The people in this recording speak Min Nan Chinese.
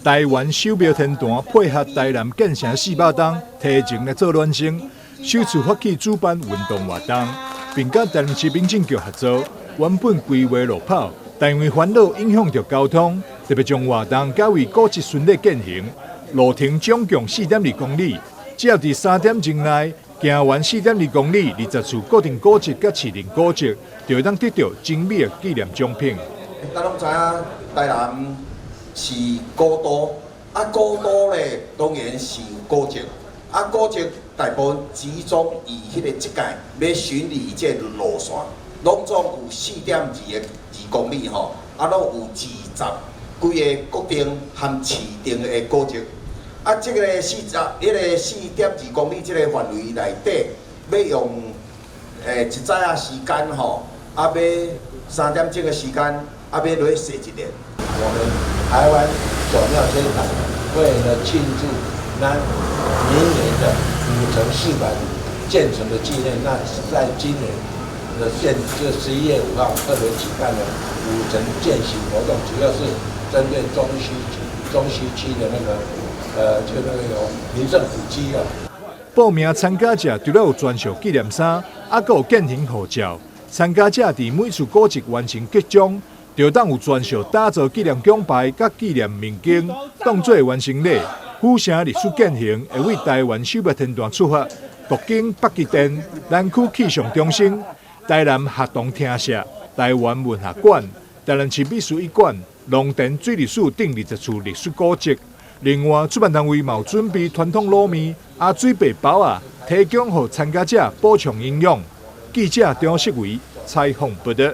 台灣守廟天壇配合台南建成400冬，提前來做暖身，首次發起主辦運動活動，並佮台南市民政局合作，原本規劃路跑，但因為煩惱影響著交通，特別將活動改為古蹟巡禮健行，路程總共4.2公里，只要佇3點鐘內行完4.2公里，20處固定古蹟佮市定古蹟，就會當得著精美的紀念獎品。咱攏知影台南是古都，啊古都咧當然是有古蹟，啊古蹟大部分集中以彼個這屆欲巡禮這個路線，攏總有4.22公里吼，啊攏有20幾个國定和市定的古蹟，啊這个四十，彼个4.2公里這個範圍內底，欲用一早仔時間吼，啊欲3點鐘的時間，啊欲落去踅一下。我們台灣守廟天壇為了慶祝咱明年的府城400建成的紀念，那在今年的現這11月5號特別舉辦了府城健行活動，主要是針對中西區的那個，就那個有名勝古蹟啊。報名參加者除了有專屬紀念衫，猶閣有健行護照。參加者佇每處古蹟完成得獎，就當有專屬打造紀念獎牌佮紀念面經，當做完成禮。府城歷史健行會為台灣守廟天壇出發，途經北極殿、南區氣象中心、台南學堂廳舍、台灣文學館、台南市美術一館、農田水利署等20處歷史古蹟。另外，主辦單位嘛有準備傳統滷麵、啊水白包仔，提供予參加者補充營養。記者張世維採訪報導。